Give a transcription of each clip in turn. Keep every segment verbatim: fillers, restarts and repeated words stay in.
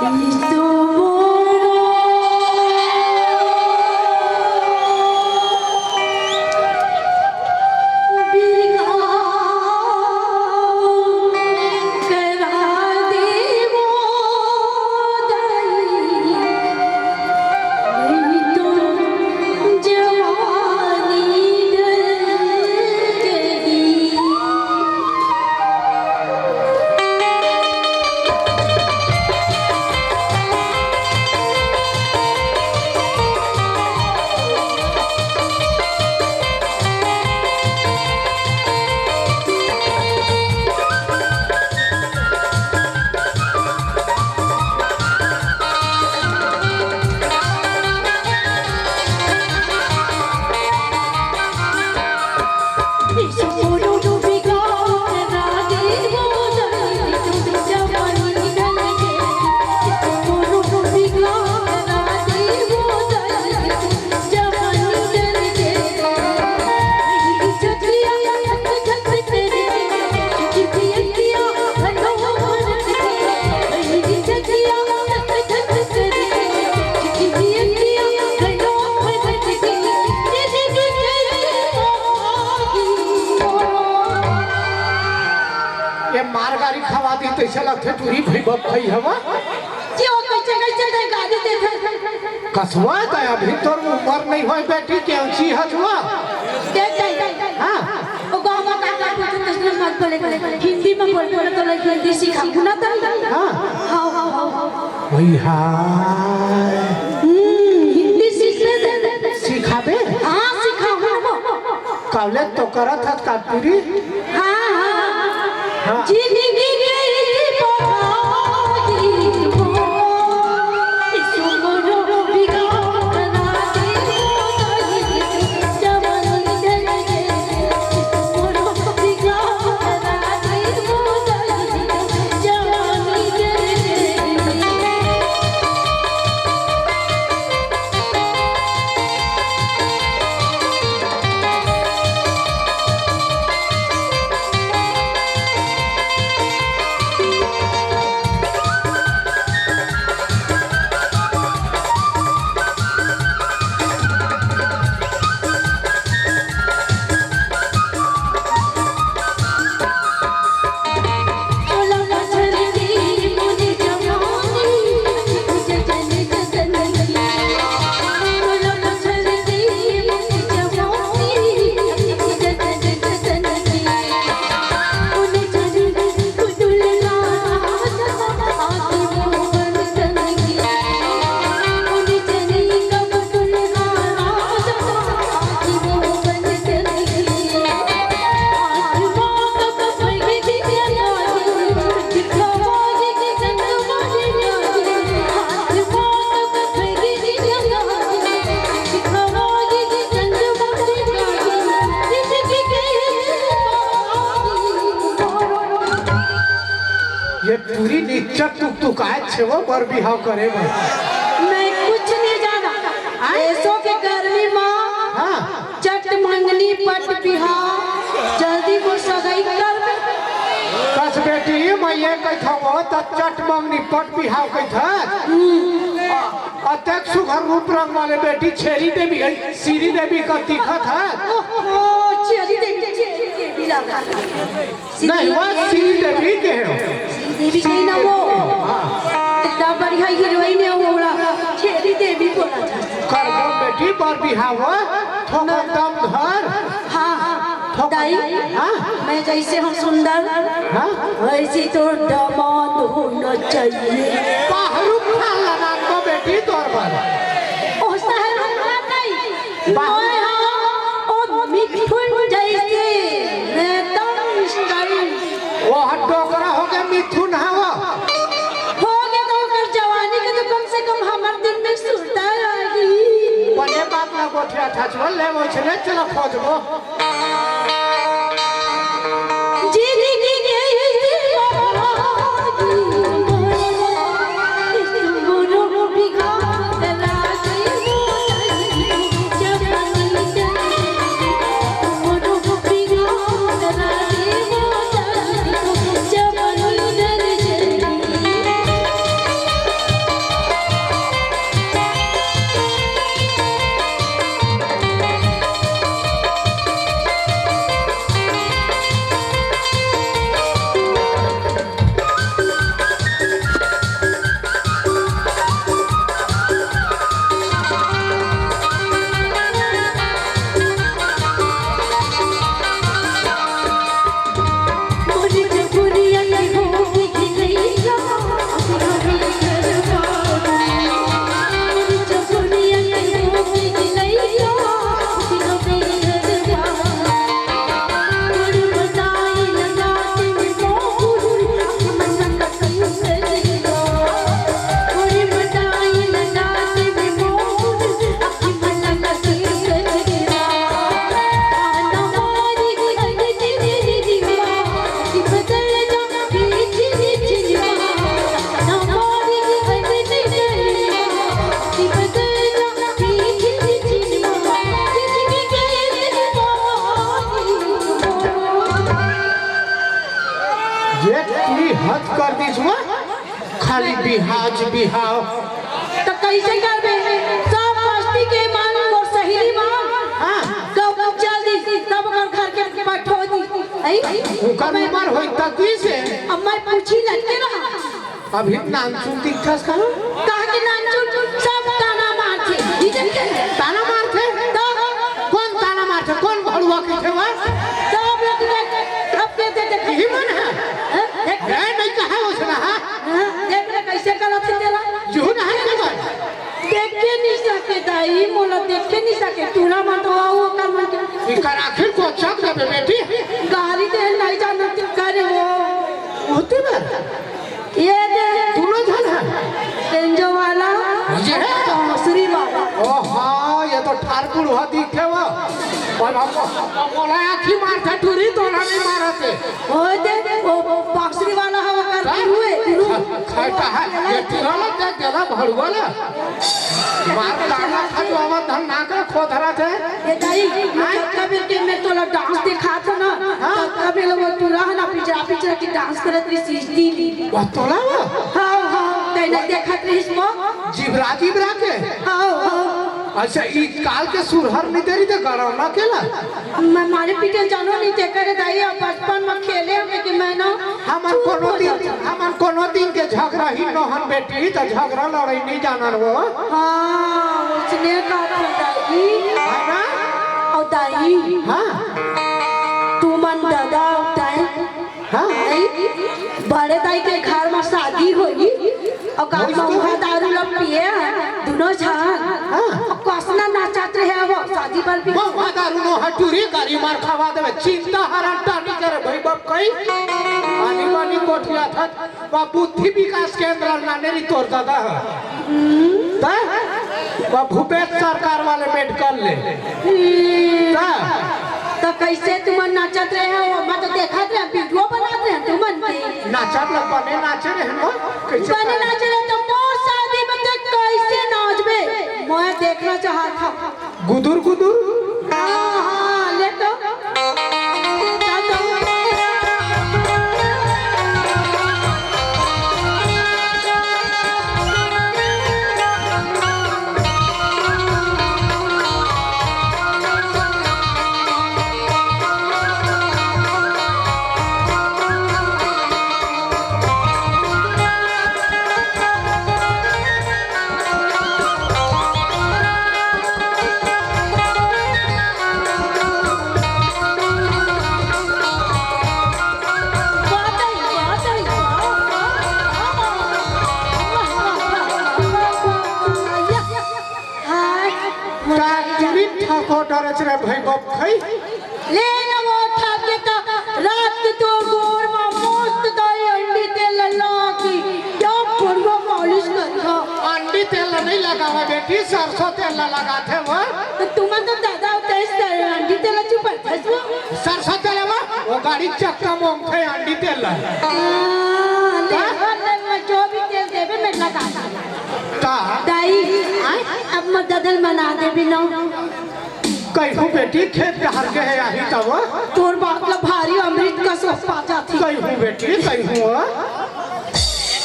ये मार गारी खवा दी तइसे लगथे टूरी भई बप भई हवा। क्यों कइसे कइसे दे गारी देथे? कसवा त अभी तोर उमर नइ होय बेटी, केंची हस वा। दे दे। हाँ। ओ गाँव में का का बोलथे तइसने मत बोले। हिंदी में बोल बोले तो लइक हिंदी सिखाहूँ ना तनी। हाँ। हाँ, हाँ, हाँ, हाँ। वही हाय। हम्म, हिंदी सीखने दे। सिखाबे? हाँ, सिखाहूँ ना। काले तो करत हस का टूरी? हाँ, हाँ। हाँ। जिंदगी के इसी बहारी को, इस उम्र बिगाड़ ना दे, जवानी ढल के, इस उम्र बिगाड़ ना दे, जवानी ढल के। ये टूरी निच्चट टुकटुकाय छेवो बर बिहाव करे बर। मैं कुछ नहीं जाना। आय? एसो के गर्मी मा हाँ। चट मंगनी पट बिहाव, जल्दी मोर सगाई कर। कस बेटी, मैं ये कहिथंव, त चट मंगनी पट बिहाव कहिथस। अतेक सुघर रूप रंग वाले बेटी छेरी देवी है, सीरी देवी कस दिखत हे। ओहो, छेरी देवी, छेरी देवी लगा। नहीं, वो सीरी देवी के हो। सीरी देवी कहीं ना वो। हाँ। इतना बढ़िया हीरोइन है वो, ओला छेरी देवी बोला था। करबो बेटी, बर बिहाव, थोकन दम धर। हाँ, हाँ। थोकन दाई, हाँ। मैं जैसे हूँ सुंदर, हाँ। वैसे तो दामाद होना चाहिए। बाहरू खान लगा को बेटी तोर बर। ओ शहर में नहीं। वाह। मैं हाँ, ओ मिथुन जैसे एकदम style। वो हट डोकरा हो गया, मिथुन हवा। हो गया तो ओकर जवानी के तो कम से कम हमर दिन में सुरता आही। बने बात ना गोठिया था, चल ले वो चले, चलो खोजबो। बिहाव बिहाव। त कइसे करबे? सब बस्ती के मन मोर सहेली मन। हाँ। गऊ चल दी, सब ओकर घर के पठो दी। आई? ओकर उमर होई त कइसे? अब मैं पूछी लगे रहा। अभी नानचुन दिखथस का? कहा कि नानचुन सब ताना मारथे। ई जन के ताना मारथे? तो कोन ताना मारथे? कोन भड़ुआ कहिथे वा? सब लोग देख, अब के दे देख। यही मन है? हैं? देख। रे, नहीं कहा उसने, हाँ? हाँ, देख ले कइसे करत हे तेला। जून है के बात? देखे नहीं सके दाई, मोला देखे नहीं सके। टूरा मन तो आओ ओकर मन के। इकर आखिर को चक देबे बेटी। गारी दे नहीं जानत करे वो। होते बा? ये दे। दोनों झन है। एंजो वाला, ये है? बांसुरी वाला। ओहो, ये तो ठार बुढ़वा दिखे वो। और हम, हम बोला आँखी मारथे टूरी, तोला नहीं मारथे। ओए दे, वो बांसुरी वाला हवा कर हाँ? गुरु है, गुरु। खा-, खाटा है, ये टूरा लग गया, गला भड़ुआ ला। मार डाला खा जो आवा धन ना का खो धरा थे। ये दाई, मैं हाँ? कब के मैं तोला डांस दिखा था ना, हाँ? तब कब ये लोग टूरा है ना, पिछड़ा पिछड़ा की डांस करत रही सीजती नहीं। वह तोला वो? हाँ, हाँ, तैने देखत रहिस वो? जिबरा, जिबरा के? हाँ, हाँ। अच्छा, ई काल के सुरहर नहीं दे रही तो गड़ौना केला? मैं मारे पीटे जानो नहीं ते करे दाई, अब बचपन में खेले हम कि मैं ना हमन चुप कोनो हो दिन, जाता। हमन कोनो दिन के झगड़ा ही नोहन बेटी, तो झगड़ा लड़ाई नहीं जानन वो। हाँ, उसने का था दाई। है ना? और दाई। हाँ। तू मन दादा और दाई। हाँ। नहीं, बड़े दाई के घर में शादी होई और गाँव में वही तो। उहा दारू लोग पिए हैं, दोनों झन। हाँ। और कसना नाचत रहे वो शादी पर भी। वो उहा दारू नो हटूरी गाड़ी मार खवा देवे, चिंता हरण टानी करे भाई बाप कई। आनी बानी कोठिया था, वो बुद्धि विकास केंद्र नानेरी तोर दादा है। ता? वो भूपेश सरकार वाले मेडिकल ले। ता? तो कैसे तुमन नाचत रहे हो? मैं तो देखत रहे, वीडियो बनात रहे तुमन के। नाचत ल बने नाचे रहे हो? कैसे बने नाचे रहे तो मोर शादी में ते कैसे नाचबे? मैं देखना चाहत हूँ। गुदुर गुदुर। हाँ, हाँ, ले तो। चल तो। हाय। का चुरी ठाको डरच रे भाई बाप खई? ले ना वो ठाके ता रात के तो गोर मा मस्त दाई अंडी तेल लगा की क्या बढ़िया मालिश करता। अंडी तेल नहीं लगावा बेटी, सरसों तेल लगाथे वो। तो तुमन तो दादा होते हैं सर, अंडी तेल चुप है वो। सरसों तेल वो, वो गाड़ी चक्का मोंगथे अंडी तेल। हाँ, ले, हाँ? ले, मैं जो भी तेल देवे मैं लगा दूँ। का? दाई, आय? अब मैं ददल मना देबे ना। कहिहूँ बेटी, खेत डहर गे हे, आही तब। तोर बाप ला भारी अमृत कस पा जाथे। कहिहूँ बेटी, कहिहूँ।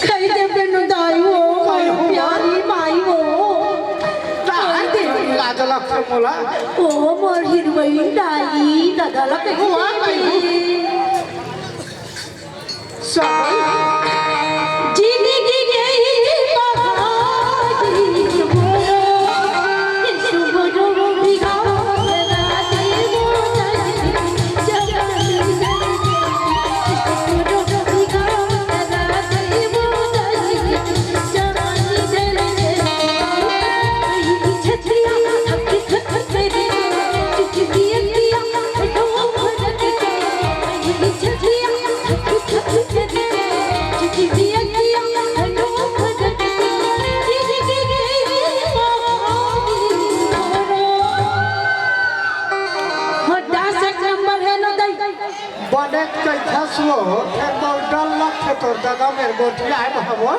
कहि देबे न दाई हो, कहिहूँ। प्यारी माई हो। कहि देबे। लाज लगथे मोला। ओ मोर हिरवई दाई, ददा ला कहि हुआ, देबे। कहिहूँ। जिंदगी के ही बहारी मोरो, सुमरो भिगाओ राती मोर। हो, dance एक नंबर हे न दाई। बने कइथस वो, फेर मोर डर लगथे तोर ददा मेर गोठिया हे बहबो।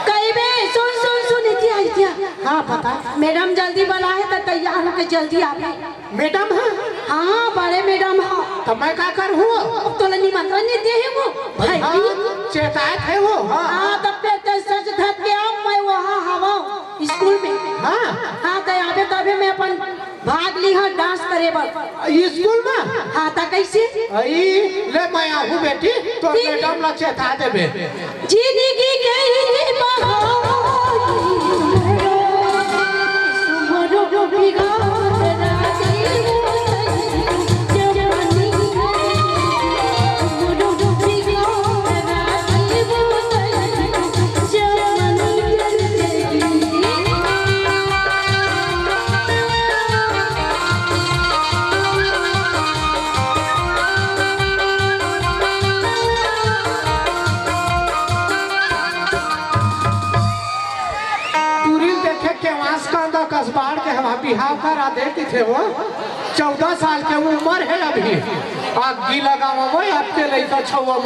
कहिबे, सुन, सुन, सुन, इतिया, इतिया। हाँ, बता। मैडम जल्दी बला हे, त तैयार होके जल्दी आबे। मैडम हे? हाँ, बड़े मैडम ह। त मैं का करहूँ? अब तोला निमंत्रण नइ दे हे वो, भाई। हाँ, चेतात हे वो, हाँ। हाँ, तब ते, ते सच धत के अब मैं वहाँ हवँव स्कूल में। हाँ। हाँ, त आबे तभे मैं अपन भाग लिहा डांस करे बर। स्कूल में? हाँ, त कैसे? अई, ले मैं आहूँ बेटी, तो ठीक हे। मैडम ला चेता देबे। जिंदगी के ही बहार, सुमरो बिगाड़ राखी। टूरी ल देखे केवास कांदा कस बाढ़ के हवा बिहाव करा दे किथे वो। चौदह साल के उमर हे अभी। आगी लगावा वो आपके लइका छउवा